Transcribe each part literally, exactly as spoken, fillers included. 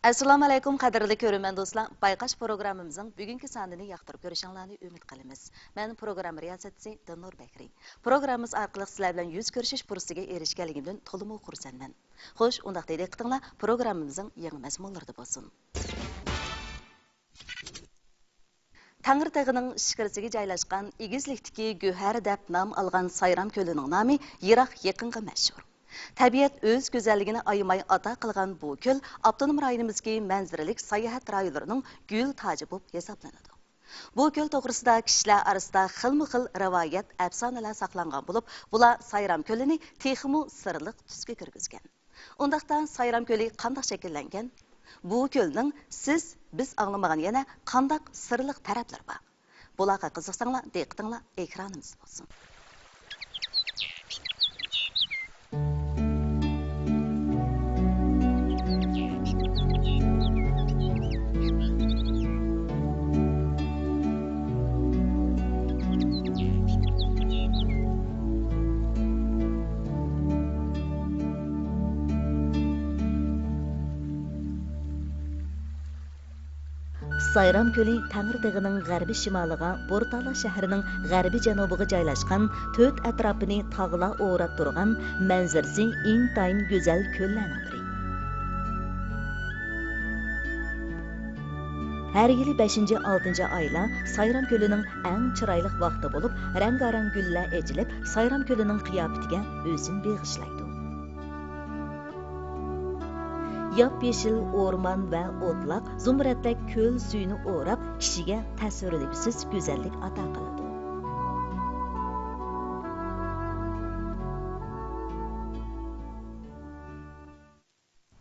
ئەسسالامۇئەلەيكۇم، قەدىرلىك كۆرۈرمەن دوستلار! بايقاش پروگراممىمىزنىڭ بۈگۈنكى سانىنى ياقتۇرۇپ كۆرۈشۈڭلارنى ئۈمىد قىلىمىز. مەن پروگرامما رىياسەتچىسى دىلنۇر بەكرى. پروگراممىمىز ئارقىلىق سىلەر بىلەن يۈز كۆرۈشۈش پۇرسىتىگە ئېرىشكەنلىكىمدىن تولىمۇ خۇرسەنمەن. خوش، ئۇنداقتا دىققىتىڭلار پروگراممىمىزنىڭ يېڭى مەزمۇنلىرىدا بولسۇن. تەڭرىتېغىنىڭ ئىچكىرىسىگە جايلاشقان ئېگىزلىكتىكى گۆھەر دەپ نام ئالغان سايرام كۆلىنىڭ نامى يىراق يېقىنغا مەشھۇر. تەبىئەت ئۆز گۈزەللىكىنى ئايىماي ئاتا قىلغان بۇ كۆل ئاپتونوم رايونىمىزدىكى مەنزىرىلىك ساياھەت رايونلىرىنىڭ گۈل تاجى بولۇپ ھېسابلىنىدۇ. بۇ كۆل توغرىسىدا كىشىلەر ئارىسىدا خىلمۇ خىل رىۋايەت، ئەپسانىلەر ساقلانغان بولۇپ، بۇلار سايرام كۆلىنى تېخىمۇ سىرلىق تۈسكە كىرگۈزگەن. ئۇنداقتا سايرام كۆلى قانداق شەكىللەنگەن؟ بۇ كۆلنىڭ سىز، بىز ئاڭلىمىغان يەنە قانداق سىرلىق تەرەپلىرى بار؟ بۇلارغا قىزىقساڭلار، دىققىتىڭلار ئېكرانىمىزدا بولسۇن. سايرام كۆلى تەڭرىتېغىنىڭ غەربىي شىمالىغا، بورتالا شەھىرىنىڭ غەربىي جەنۇبىغا جايلاشقان، تۆت ئەتراپىنى تاغلار ئوراپ تۇرغان، مەنزىرىسى ئىنتايىن گۈزەل كۆللەرنىڭ بىرى. ھەر يىلى بەشىنچى، ئالتىنچى ئايلار سايرام كۆلىنىڭ ئەڭ چىرايلىق ۋاقتى بولۇپ، رەڭگارەڭ گۈللەر ئېچىلىپ، سايرام كۆلىنىڭ قىياپىتىگە ئۆزىنى بېغىشلايدۇ. ياپيېشىل ئورمان ۋە ئوتلاق، زۇمرەتلىك كۆل سۈيىنى ئوراپ، كىشىگە تەسۋىرلىگۈسىز گۈزەللىك ئاتا قىلىدۇ.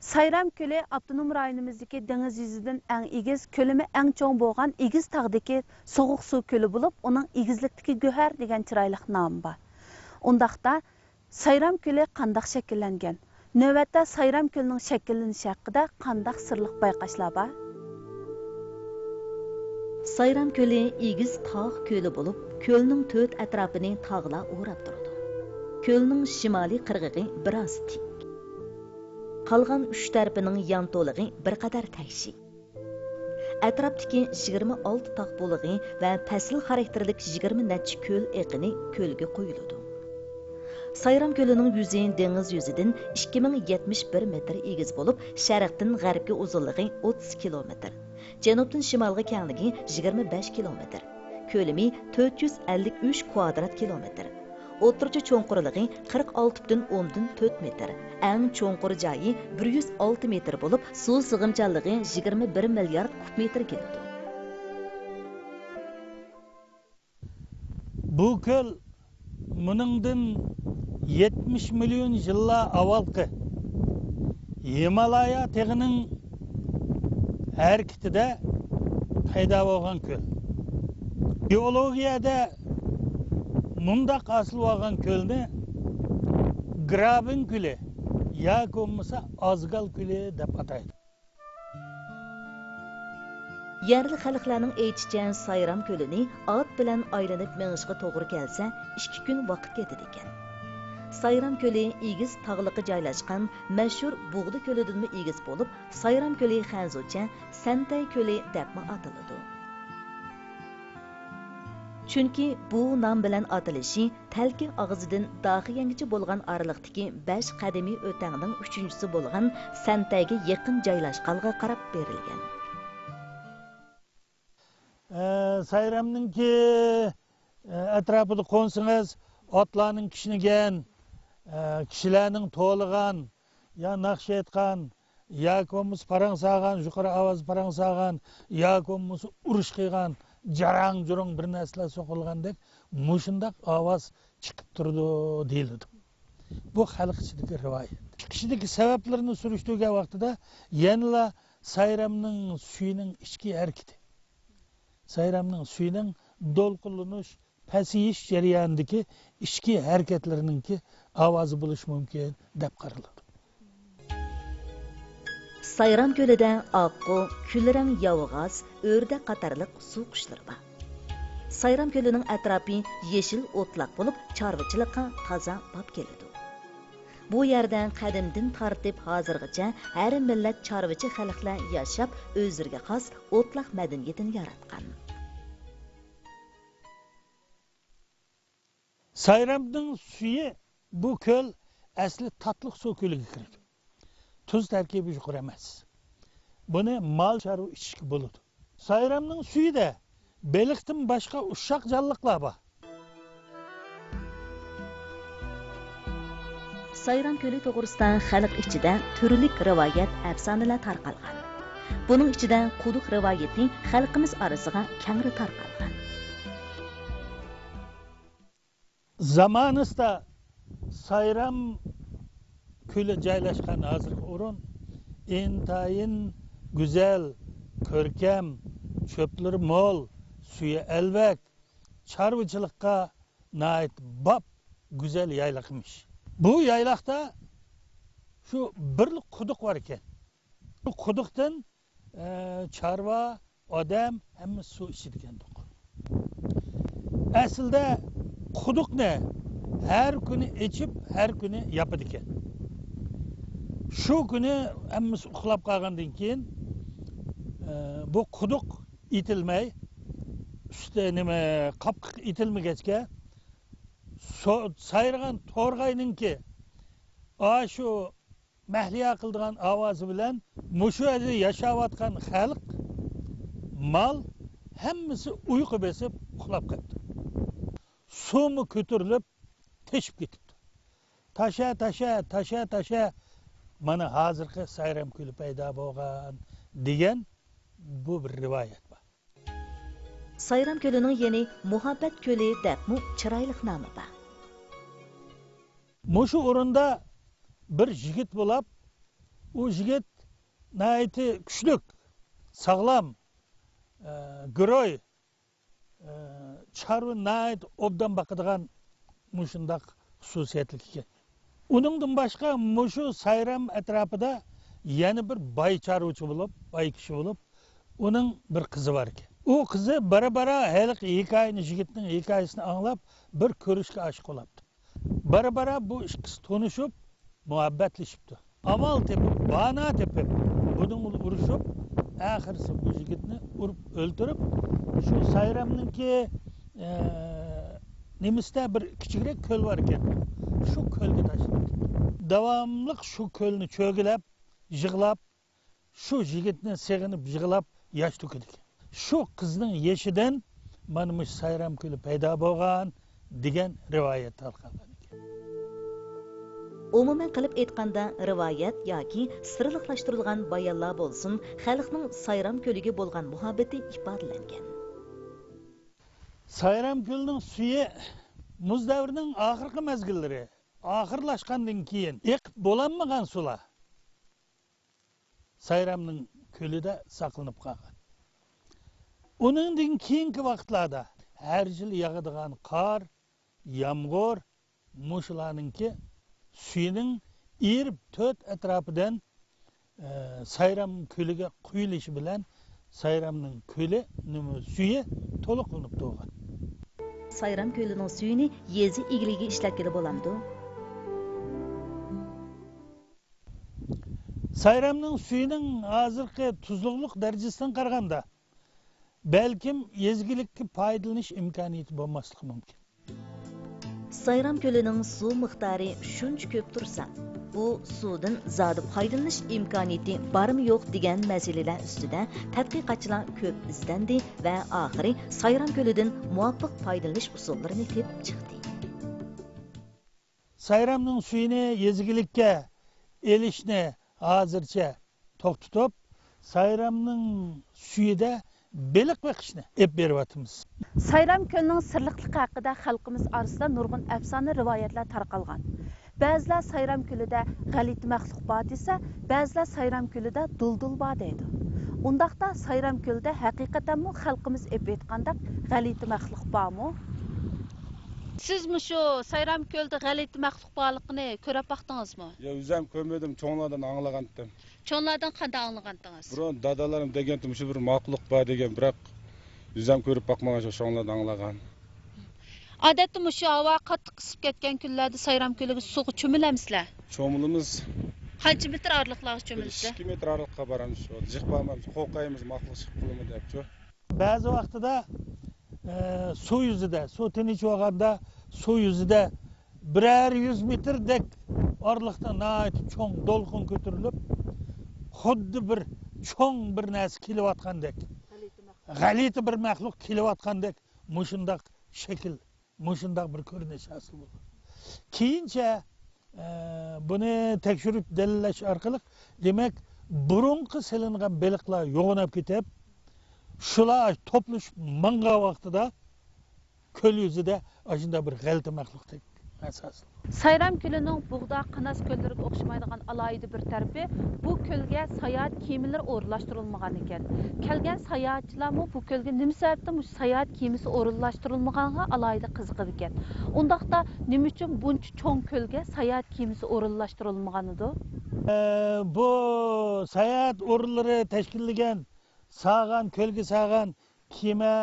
سايرام كۆلى ئاپتونوم رايونىمىزدىكى دېڭىز يۈزىدىن ئەڭ ئېگىز، كۆلىمى ئەڭ چوڭ بولغان ئېگىز تاغدىكى سوغۇق سۇ كۆلى بولۇپ، ئۇنىڭ ئېگىزلىكتىكى گۆھەر دېگەن چىرايلىق نامى بار. ئۇنداقتا، سايرام كۆلى قانداق شەكىللەنگەن؟ نۆۋەتتە سايرام كۆلىنىڭ شەكىللىنىشى ھەققىدە قانداق سىرلىق بايقاشلار بار؟ سايرام كۆلى ئېگىز تاغ كۆلى بولۇپ، كۆلنىڭ تۆت ئەتراپىنى تاغلار ئوراپ تۇرىدۇ. كۆلنىڭ شىمالىي قىرغىقى بىراز تىك. قالغان ئۈچ تەرىپىنىڭ يانتۇلىقى بىر قەدەر تەكشى. ئەتراپتىكى يىگىرمە ئالتە تاغ بۇلىقى ۋە پەسىل خاراكتېرلىك يىگىرمە نەچچە كۆل ئېقىنى كۆلگە قۇيۇلىدۇ. سايرام كۆلىنىڭ يۈزى دېڭىز يۈزىدىن ئىككى مىڭ يەتمىش بىر مېتىر ئېگىز بولۇپ، شەرقتىن غەربكە ئۇزۇنلۇقى ئوتتۇز كىلومېتىر، جەنۇبتىن شىمالغا كەڭلىكى يىگىرمە بەش كىلومېتىر، كۆلىمى تۆت يۈز ئەللىك ئۈچ كۋادرات كىلومېتىر. ئوتتۇرىچە چوڭقۇرلۇقى قىرىق ئالتە پۈتۈن ئوندىن تۆت مېتىر، ئەڭ چوڭقۇر جايى بىر يۈز ئالتە مېتىر بولۇپ، سۇ سىغىمچانلىقى يىگىرمە بىر مىليارد كۇب مېتىر كېلىدۇ. بۇ كۆل مۇنىڭدىن يەتمىش مىليون يىللار ئاۋۋالقى ھىمالايا تېغىنىڭ ھەرىكىتىدە پەيدا بولغان كۆل. گېئولوگىيەدە مۇنداق ھاسىل بولغان كۆلنى گرابېن كۆلى ياكى بولمىسا ئازگال كۆلى دەپ ئاتايدۇ. يەرلىك خەلقلەرنىڭ ئېيتىشىچە، سايرام كۆلىنى ئات بىلەن ئايلىنىپ مېڭىشقا توغرا كەلسە، ئىككى كۈن ۋاقىت كېتىدىكەن. سايرام كۆلى ئېگىز تاغلىققا جايلاشقان مەشھۇر بۇغدا كۆلىدىنمۇ ئېگىز بولۇپ، سايرام كۆلى خەنزۇچە سەنتەي كۆلى دەپمۇ ئاتىلىدۇ. چۈنكى بۇ نام بىلەن ئاتىلىشى تەلكە ئاغزىدىن داخىيەنگىچە بولغان ئارىلىقتىكى بەش قەدىمىي ئۆتەڭنىڭ ئۈچىنچىسى بولغان سەنتەيگە يېقىن جايلاشقانلىقىغا قاراپ بېرىلگەن. ئە، سايرامنىڭكى، ئە، ئەتراپىدا قونسىڭىز، ئاتلارنىڭ كىشنىگەن، ئە، كىشىلەرنىڭ توۋلىغان، يا ناخشا ئېيتقان، ياكى بولمىسا پاراڭ سالغان، يۇقىرى ئاۋازدا پاراڭ سالغان، ياكى بولمىسا ئۇرۇش قىلغان، جاراڭ-جۇرۇڭ بىر نەرسىلەر سوقۇلغاندەك مۇشۇنداق ئاۋاز چىقىپ تۇرىدۇ دېيىلىدۇ. بۇ خەلق ئىچىدىكى رىۋايەت. چىقىشىدىكى سەۋەبلىرىنى سۈرۈشتۈرگەن ۋاقتىدا يەنىلا سايرامنىڭ سۈيىنىڭ ئىچكى ھەرىكىتى، سايرامنىڭ سۈيىنىڭ دولقۇنلىنىش، پەسىيىش جەريانىدىكى ئىچكى ھەرىكەتلىرىنىڭكى ئاۋازى بولۇشى مۇمكىن دەپ قارىلىدۇ. سايرام كۆلىدە ئاققۇ، كۈلرەڭ ياۋىغاز، ئۆردەك قاتارلىق سۇ قۇشلىرى بار. سايرام كۆلىنىڭ ئەتراپى يېشىل ئوتلاق بولۇپ، چارۋىچىلىققا تازا باب كېلىدۇ. بۇ يەردە قەدىمدىن تارتىپ ھازىرغىچە ھەر مىللەت چارۋىچى خەلقلەر ياشاپ، ئۆزلىرىگە خاس ئوتلاق مەدەنىيىتىنى ياراتقان. سايرامنىڭ سۈيى، بۇ كۆل ئەسلى تاتلىق سۇ كۆلىگە كىرىدۇ. تۇز تەركىبى يۇقىرى ئەمەس. بۇنى مال چارۋا ئىچىشكە بولىدۇ. سايرامنىڭ سۈيىدە بېلىقتىن باشقا ئۇششاق جانلىقلار بار. سايرام كۆلى توغرىسىدا خەلق ئىچىدە تۈرلۈك رىۋايەت، ئەپسانىلەر تارقالغان. بۇنىڭ ئىچىدە قۇدۇق رىۋايىتى خەلقىمىز ئارىسىغا كەڭرى تارقالغان. زامانىسىدا سايرام كۆلى جايلاشقان ھازىرقى ئورۇن ئىنتايىن گۈزەل، كۆركەم، چۆپلىرى مول، سۈيى ئەلۋەك، چارۋىچىلىققا ناھايىتى باب گۈزەل يايلاق ئىمىش. بۇ يايلاقتا شۇ بىرلا قۇدۇق بار ئىكەن. شۇ قۇدۇقتىن، ئە، چارۋا، ئادەم ھەممە سۇ ئىچىدىكەندۇق. ئەسلىدە قۇدۇقنى ھەر كۈنى ئېچىپ، ھەر كۈنى ياپىدىكەن. شۇ كۈنى ھەممىسى ئۇخلاپ قالغاندىن كېيىن، ئە، بۇ قۇدۇق ئېتىلمەي، ئۈستى نېمە، قاپقىقى ئېتىلمىگەچكە، سو-، سايرىغان تورغاينىڭكى ئاشۇ مەھلىيا قىلىدىغان ئاۋازى بىلەن مۇشۇ يەردە ياشاۋاتقان خەلق، مال ھەممىسى ئۇيقۇ بېسىپ ئۇخلاپ قاپتۇ. سۇمۇ كۆتۈرۈلۈپ تېشىپ كېتىپتۇ. تاشە، تاشە، تاشە، تاشە، مانا ھازىرقى سايرام كۆلى پەيدا بولغان دېگەن بۇ بىر رىۋايەت بار. سايرام كۆلىنىڭ يېنى مۇھەببەت كۆلى دەپمۇ چىرايلىق نامى بار. مۇشۇ ئورۇندا بىر يىگىت بولۇپ، ئۇ يىگىت ناھايىتى كۈچلۈك، ساغلام، ئە، گېروي، ئە، چارۋا ناھايىتى ئوبدان باقىدىغان مۇشۇنداق خۇسۇسىيەتلىك ئىكەن. ئۇنىڭدىن باشقا مۇشۇ سايرام ئەتراپىدا يەنە بىر باي چارۋىچى بولۇپ، باي كىشى بولۇپ، ئۇنىڭ بىر قىزى بار ئىكەن. ئۇ قىزى بارا-بارا ھېلىقى ھېكايىنى، يىگىتنىڭ ھېكايىسىنى ئاڭلاپ، بىر كۆرۈشكە ئاشىق بولۇپتۇ. بارا-بارا بۇ ئىككىسى تونۇشۇپ، مۇھەببەتلىشىپتۇ. ئامال تېپىپ، بانا تېپىپ، بۇنىڭ بىلەن ئۇرۇشۇپ، ئاخىرسى بۇ يىگىتنى ئۇرۇپ ئۆلتۈرۈپ، شۇ سايرامنىڭكى، ئە، نېمىسىدە بىر كىچىكرەك كۆل بار ئىكەن. شۇ كۆلگە تاشلاپ كېتىپتۇ. داۋاملىق شۇ كۆلنى چۆگىلەپ، يىغلاپ، شۇ يىگىتنى سېغىنىپ يىغلاپ ياش تۆكىدىكەن. شۇ قىزنىڭ يېشىدىن مانا مۇشۇ سايرام كۆلى پەيدا بولغان دېگەن رىۋايەت تارقالغان ئىكەن. ئومۇمەن قىلىپ ئېيتقاندا، رىۋايەت ياكى سىرلىقلاشتۇرۇلغان بايانلار بولسۇن، خەلقنىڭ سايرام كۆلىگە بولغان مۇھەببىتى ئىپادىلەنگەن. سايرام كۆلىنىڭ سۈيى مۇز دەۋرىنىڭ ئاخىرقى مەزگىللىرى، ئاخىرلاشقاندىن كېيىن ئېقىپ بولالمىغان سۇلار سايرامنىڭ كۆلىدە ساقلىنىپ قالغان. ئۇنىڭدىن كېيىنكى ۋاقىتلاردا ھەر يىل ياغىدىغان قار، يامغۇر، مۇشۇلارنىڭكى سۈيىنىڭ ئېرىپ تۆت ئەتراپىدىن، ئە، سايرام كۆلىگە قۇيۇلۇشى بىلەن سايرامنىڭ كۆلى، نېمە، سۈيى تولۇقلىنىپ تۇرغان. سايرام كۆلىنىڭ سۈيىنى يېزا ئىگىلىكىگە ئىشلەتكىلى بولامدۇ؟ سايرامنىڭ سۈيىنىڭ ھازىرقى تۇزلۇقلۇق دەرىجىسىدىن قارىغاندا، بەلكىم يېزا ئىگىلىككە پايدىلىنىش ئىمكانىيىتى بولماسلىقى مۇمكىن. سايرام كۆلىنىڭ سۇ مىقدارى شۇنچە كۆپ تۇرسا، بۇ سۇدىن زادى پايدىلىنىش ئىمكانىيىتى بارمۇ يوق دېگەن مەسىلىلەر ئۈستىدە تەتقىقاتچىلار كۆپ ئىزدەندى ۋە ئاخىرى سايرام كۆلىدىن مۇۋاپىق پايدىلىنىش ئۇسۇللىرىنى تېپىپ چىقتى. سايرامنىڭ سۈيىنى يېزا ئىگىلىككە ئېلىشنى ھازىرچە توختىتىپ، سايرامنىڭ سۈيىدە بېلىق بېقىشنى ئېلىپ بېرىۋاتىمىز. سايرام كۆلىنىڭ سىرلىقلىقى ھەققىدە خەلقىمىز ئارىسىدا نۇرغۇن ئەپسانە، رىۋايەتلەر تارقالغان. بەزىلەر سايرام كۆلىدە غەلىتە مەخلۇق بار دېسە، بەزىلەر سايرام كۆلىدە دۇلدۇل بار دەيدۇ. ئۇنداقتا سايرام كۆلىدە ھەقىقەتەنمۇ خەلقىمىز ئېلىپ ئېيتقاندەك غەلىتە مەخلۇق بارمۇ؟ سىز مۇشۇ سايرام كۆلىدە غەلىتە مەخلۇق بارلىقىنى كۆرۈپ باقتىڭىزمۇ؟ يا، ئۆزۈم كۆرمىدىم، چوڭلاردىن ئاڭلىغانتىم. چوڭلاردىن قانداق ئاڭلىغانتىڭىز؟ بۇرۇن دادىلىرىم دېگەنتى، مۇشۇ بىر مەخلۇق بار دېگەن، بىراق ئۆزۈم كۆرۈپ باقمىغان، شۇ چوڭلاردىن ئاڭلىغان. ئادەتتە مۇشۇ ھاۋا قاتتىق ئىسسىپ كەتكەن كۈنلەردە سايرام كۆلىگە سۇغا چۆمۈلەمسىلەر؟ چۆمۈلىمىز. قانچە مېتىر ئارىلىقلارغا بىر چۆمۈلىسىلەر؟ ئىككى مېتىر ئارىلىققا بارىمىز. شۇ جىق بارمامىز، قورقايمىز، ماقلىق چىقىپ قالىمۇ دەپچۇ. بەزى ۋاقتىدا، ئە، سۇ يۈزىدە، سۇ تىنچ بولغاندا سۇ يۈزىدە بىرەر يۈز مېتىردەك ئارىلىقتا ناھايىتى چوڭ دولقۇن كۆتۈرۈلۈپ، خۇددى بىر چوڭ بىر نەرسە كېلىۋاتقاندەك، غەلىتە بىر مەخلۇق كېلىۋاتقاندەك مۇشۇنداق شەكىل، مۇشۇنداق بىر كۆرۈنۈش ھاسىل بولغان. كېيىنچە، ئە، بۇنى تەكشۈرۈپ دەلىللەش ئارقىلىق، دېمەك، بۇرۇنقى سېلىنغان بېلىقلار يوغىناپ كېتىپ، شۇلار توپلىشىپ ماڭغان ۋاقتىدا كۆل يۈزىدە ئاشۇنداق بىر غەلىتە مەخلۇقتەك ھاسىل. سايرام كۆلىنىڭ بۇغدا، قاناس كۆللىرىگە ئوخشىمايدىغان ئالاھىدە بىر تەرىپى، بۇ كۆلگە ساياھەت كېمىلىرى ئورۇنلاشتۇرۇلمىغان ئىكەن. كەلگەن ساياھەتچىلەرمۇ بۇ كۆلگە نېمە سەۋەبتىن مۇشۇ ساياھەت كېمىسى ئورۇنلاشتۇرۇلمىغانغا ئالاھىدە قىزىقىدىكەن. ئۇنداقتا نېمە ئۈچۈن بۇنچە چوڭ كۆلگە ساياھەت كېمىسى ئورۇنلاشتۇرۇلمىغانىدۇ؟ ئە، بۇ ساياھەت ئورۇنلىرى تەشكىللىگەن، سالغان، كۆلگە سالغان كېمە،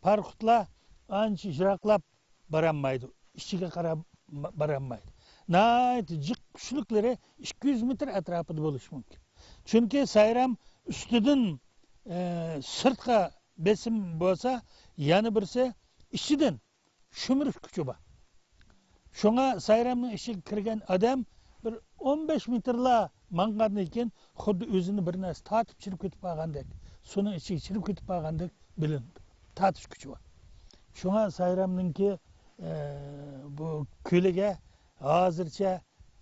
پاراخوتلار ئانچە يىراقلاپ بارالمايدۇ، ئىچىگە قاراپ بارالمايدۇ. ناھايىتى جىق كۈچلۈكلىرى ئىككى يۈز مېتىر ئەتراپىدا بولۇشى مۇمكىن. چۈنكى سايرام ئۈستىدىن، ئە، سىرتقا بېسىم بولسا، يەنە بىرسى ئىچىدىن شۈمۈرۈش كۈچى بار. شۇڭا سايرامنىڭ ئىچىگە كىرگەن ئادەم بىر ئون بەش مېتىرلا ماڭغاندىن كېيىن، خۇددى ئۆزىنى بىر نەرسە تارتىپ چىرىپ كېتىپ قالغاندەك، سۇنىڭ ئىچىگە چىرىپ كېتىپ قالغاندەك بىلىنىدۇ. تارتىش كۈچى بار. شۇڭا سايرامنىڭكى، ئە، بۇ كۆلىگە ھازىرچە،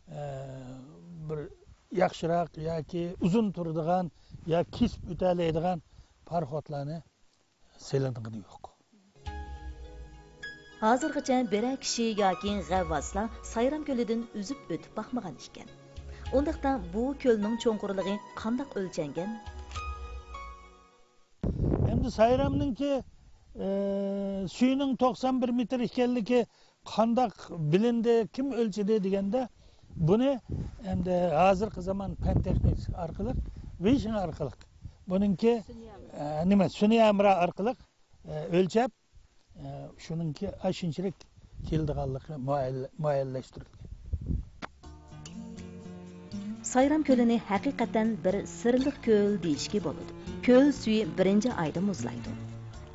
ئە، بىر ياخشىراق ياكى ئۇزۇن تۇرىدىغان يا كېسىپ ئۆتەلەيدىغان پاراخوتلارنى سېلىنغىنى يوق. ھازىرغىچە بىرەر كىشى ياكى غەۋۋاسلار سايرام كۆلىدىن ئۈزۈپ ئۆتۈپ باقمىغان ئىكەن. ئۇنداقتا بۇ كۆلنىڭ چوڭقۇرلۇقى قانداق ئۆلچەنگەن؟ ئەمدى سايرامنىڭكى، ئە، سۈيىنىڭ توقسان بىر مېتىر ئىكەنلىكى قانداق بىلىندى، كىم ئۆلچىدى دېگەندە، بۇنى ئەمدى ھازىرقى زامان پەن تېخنىكىسى ئارقىلىق، ۋىشىڭ ئارقىلىق، بۇنىڭكى، ئە، نېمە، سۈنئىي ھەمراھ ئارقىلىق، ئە، ئۆلچەپ، ئە، شۇنىڭكى ئاشۇنچىلىك كېلىدىغانلىقى مۇئەييەنلەشتۈرۈلگەن. سايرام كۆلىنى ھەقىقەتەن بىر سىرلىق كۆل دېيىشكە بولىدۇ. كۆل سۈيى بىرىنچى ئايدا مۇزلايدۇ.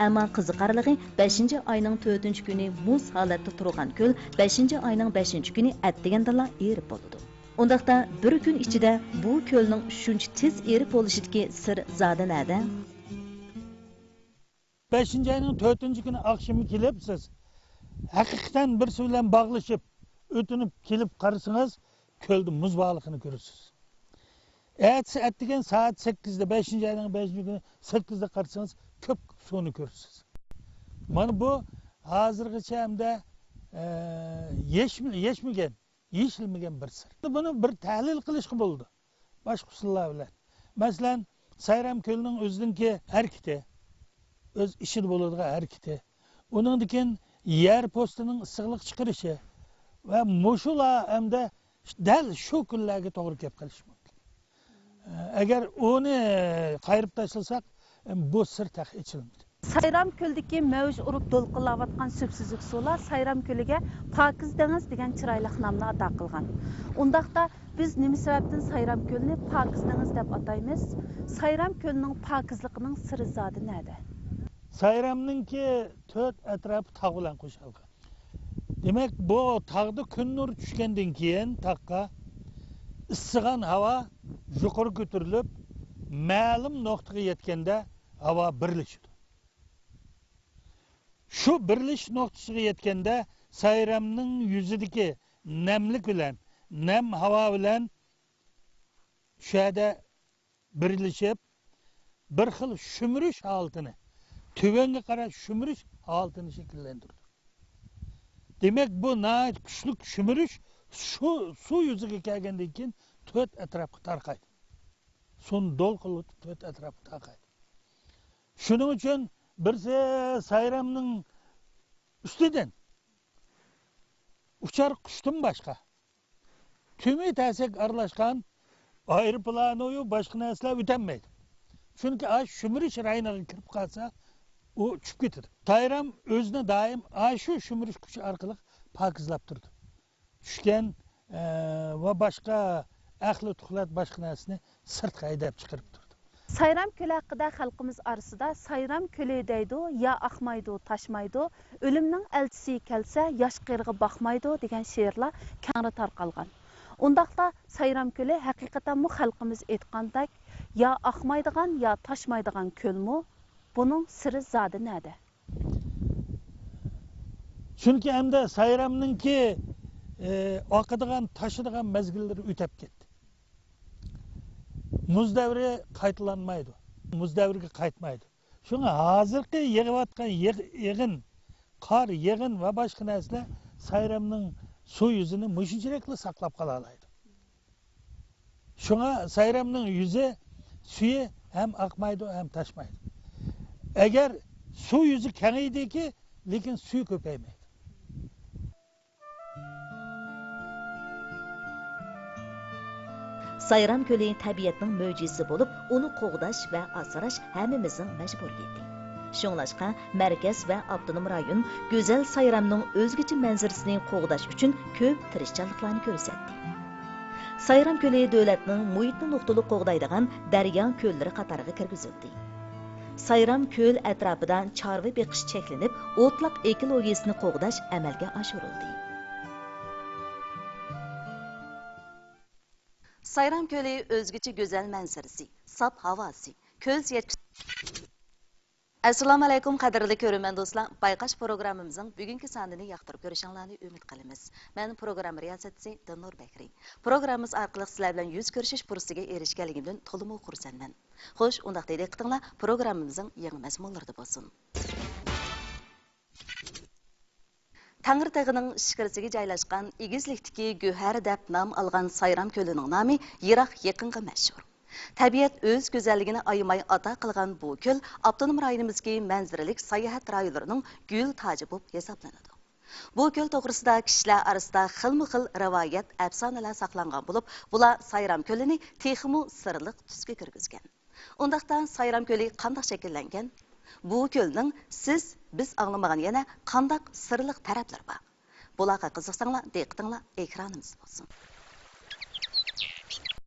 ئەمما قىزىقارلىقى، بەشىنچى ئاينىڭ تۆتىنچى كۈنى مۇز ھالەتتە تۇرغان كۆل بەشىنچى ئاينىڭ بەشىنچى كۈنى ئەتىگەندىلا ئېرىپ بولىدۇ. ئۇنداقتا بىر كۈن ئىچىدە بۇ كۆلنىڭ شۇنچە تېز ئېرىپ بولۇشىدىكى سىر زادى نەدە؟ بەشىنچى ئاينىڭ تۆتىنچى كۈنى ئاخشىمى كېلىپ، سىز ھەقىقەتەن بىرسى بىلەن باغلىشىپ، ئۆتۈنۈپ كېلىپ قارىسىڭىز، كۆلدە مۇز بارلىقىنى كۆرىسىز. ئەتىسى ئەتىگەن سائەت سەككىزدە، بەشىنچى ئاينىڭ بەشىنچى كۈنى سەككىزدە قارىسىڭىز، كۆپ سۇنى كۆرىسىز. مانا بۇ ھازىرغىچە ھەمدە، ئە، يەشمە-، يەشمىگەن، يېشىلمىگەن بىر سىر. بۇنى بىر تەھلىل قىلىشقا بولىدۇ باشقا ئۇسۇللار بىلەن. مەسىلەن، سايرام كۆلىنىڭ ئۆزىنىڭكى ھەرىكىتى، ئۆز ئىچىدە بولىدىغان ھەرىكىتى، ئۇنىڭدىن كېيىن يەر پوستىنىڭ ئىسسىقلىق چىقىرىشى ۋە مۇشۇلار ھەمدە دەل شۇ كۈنلەرگە توغرا كەپ قېلىشى مۇمكىن. ئەگەر ئۇنى قايرىپ تاشلىساق، بۇ سىر تېخى ئېچىلمىدى. سايرام كۆلىدىكى مەۋج ئۇرۇپ دولقۇنلاۋاتقان سۈپسۈزۈك سۇلار سايرام كۆلىگە پاكىز دېڭىز دېگەن چىرايلىق نامنى ئاتا قىلغان. ئۇنداقتا بىز نېمە سەۋەبتىن سايرام كۆلىنى پاكىز دېڭىز دەپ ئاتايمىز؟ سايرام كۆلىنىڭ پاكىزلىقىنىڭ سىرى زادى نەدە؟ سايرامنىڭكى تۆت ئەتراپى تاغ بىلەن قورشالغان. دېمەك، بۇ تاغدا كۈن نۇرى چۈشكەندىن كېيىن تاغقا ئىسسىغان ھاۋا يۇقىرى كۆتۈرۈلۈپ، مەلۇم نۇقتىغا يەتكەندە ھاۋا بىرلىشىدۇ. شۇ بىرلىشىش نۇقتىسىغا يەتكەندە سايرامنىڭ يۈزىدىكى نەملىك بىلەن، نەم ھاۋا بىلەن شۇ يەردە بىرلىشىپ، بىر خىل شۈمۈرۈش ھالىتىنى، تۆۋەنگە قاراپ شۈمۈرۈش ھالىتىنى شەكىللەندۈرىدۇ. دېمەك، بۇ ناھايىتى كۈچلۈك شۈمۈرۈش شۇ سۇ يۈزىگە كەلگەندىن كېيىن تۆت ئەتراپقا تارقايدۇ. سۇنى دولقۇنلىتىپ تۆت ئەتراپقا تارقايدۇ. شۇنىڭ ئۈچۈن بىرسى سايرامنىڭ ئۈستىدىن ئۇچار قۇشتىن باشقا تۈمى تەسەك ئارىلاشقان ئايروپىلانويۇ باشقا نەرسىلەر ئۆتەلمەيدۇ. چۈنكى ئاشۇ شۈمۈرۈش رايونىغا كىرىپ قالسا، ئۇ چۈشۈپ كېتىدۇ. سايرام ئۆزىنى دائىم ئاشۇ شۈمۈرۈش كۈچى ئارقىلىق پاكىزلاپ تۇرىدۇ. چۈشكەن، ئە، ۋە باشقا ئەخلىتۇخلەت، باشقا نەرسىنى سىرتقا ھەيدەپ چىقىرىپ تۇرىدۇ. سايرام كۆلى ھەققىدە خەلقىمىز ئارىسىدا «سايرام كۆلى» دەيدۇ، يا ئاقمايدۇ، تاشمايدۇ، «ئۆلۈمنىڭ ئەلچىسى كەلسە، ياش قېرىغا باقمايدۇ» دېگەن شېئىرلار كەڭرى تارقالغان. ئۇنداقتا سايرام كۆلى ھەقىقەتەنمۇ خەلقىمىز ئېيتقاندەك يا ئاقمايدىغان، يا تاشمايدىغان كۆلمۇ؟ بۇنىڭ سىرى زادى نەدە؟ چۈنكى ئەمدى سايرامنىڭكى، ئى، ئاقىدىغان، تاشىدىغان مەزگىللىرى ئۆتەپ كەتتى. مۇز دەۋرى قايتىلانمايدۇ. مۇز دەۋرىگە قايتمايدۇ. شۇڭا ھازىرقى يېغىۋاتقان يېغ-، يېغىن، قار، يېغىن ۋە باشقا نەرسىلەر سايرامنىڭ سۇ يۈزىنى مۇشۇنچىلىكلا ساقلاپ قالالايدۇ. شۇڭا سايرامنىڭ يۈزى، سۈيى ھەم ئاقمايدۇ، ھەم تاشمايدۇ. ئەگەر سۇ يۈزى كېڭىيدىكى، لېكىن سۈيى كۆپەيمەيدۇ. سايرام كۆلى تەبىئەتنىڭ مۆجىزىسى بولۇپ، ئۇنى قوغداش ۋە ئاسراش ھەممىمىزنىڭ مەجبۇرىيىتى. شۇڭلاشقا، مەركەز ۋە ئاپتونوم رايون گۈزەل سايرامنىڭ ئۆزگىچە مەنزىرىسىنى قوغداش ئۈچۈن كۆپ تىرىشچانلىقلارنى كۆرسەتتى. سايرام كۆلى دۆلەتنىڭ مۇھىتنى نۇقتىلىق قوغدايدىغان دەريا كۆللىرى قاتارىغا كىرگۈزۈلدى. سايرام كۆل ئەتراپىدا چارۋا بېقىش چەكلىنىپ، ئوتلاق ئېكولوگىيىسىنى قوغداش ئەمەلگە ئاشۇرۇلدى. سايرام كۆلى ئۆزگىچە گۈزەل مەنزىرىسى، ساپ ھاۋاسى، كۆز يەتكۈسىز. ئەسسالامۇئەلەيكۇم، قەدىرلىك كۆرۈرمەن دوستلار، بايقاش پروگراممىمىزنىڭ بۈگۈنكى سانىنى ياقتۇرۇپ كۆرۈشۈڭلارنى ئۈمىد قىلىمىز. مەن پروگرامما رىياسەتچىسى دىلنۇر بەكرى. پروگراممىمىز ئارقىلىق سىلەر بىلەن يۈز كۆرۈشۈش پۇرسىتىگە ئېرىشكەنلىكىمدىن تولىمۇ خۇرسەنمەن. خوش، ئۇنداقتا دىققىتىڭلار پروگراممىمىزنىڭ يېڭى مەزمۇنلىرىدا بولسۇن. تەڭرىتېغىنىڭ ئىچكىرىسىگە جايلاشقان ئېگىزلىكتىكى گۆھەر دەپ نام ئالغان سايرام كۆلىنىڭ نامى يىراق يېقىنغا مەشھۇر. تەبىئەت ئۆز گۈزەللىكىنى ئايىماي ئاتا قىلغان بۇ كۆل ئاپتونوم رايونىمىزدىكى مەنزىرىلىك ساياھەت رايونلىرىنىڭ گۈل تاجى بولۇپ ھېسابلىنىدۇ. بۇ كۆل توغرىسىدا كىشىلەر ئارىسىدا خىلمۇ خىل رىۋايەت، ئەپسانىلەر ساقلانغان بولۇپ، بۇلار سايرام كۆلىنى تېخىمۇ سىرلىق تۈسكە كىرگۈزگەن. ئۇنداقتا سايرام كۆلى قانداق شەكىللەنگەن؟ بۇ كۆلنىڭ سىز، بىز ئاڭلىمىغان يەنە قانداق سىرلىق تەرەپلىرى بار؟ بۇلارغا قىزىقساڭلار، دىققىتىڭلار ئېكرانىمىزدا بولسۇن.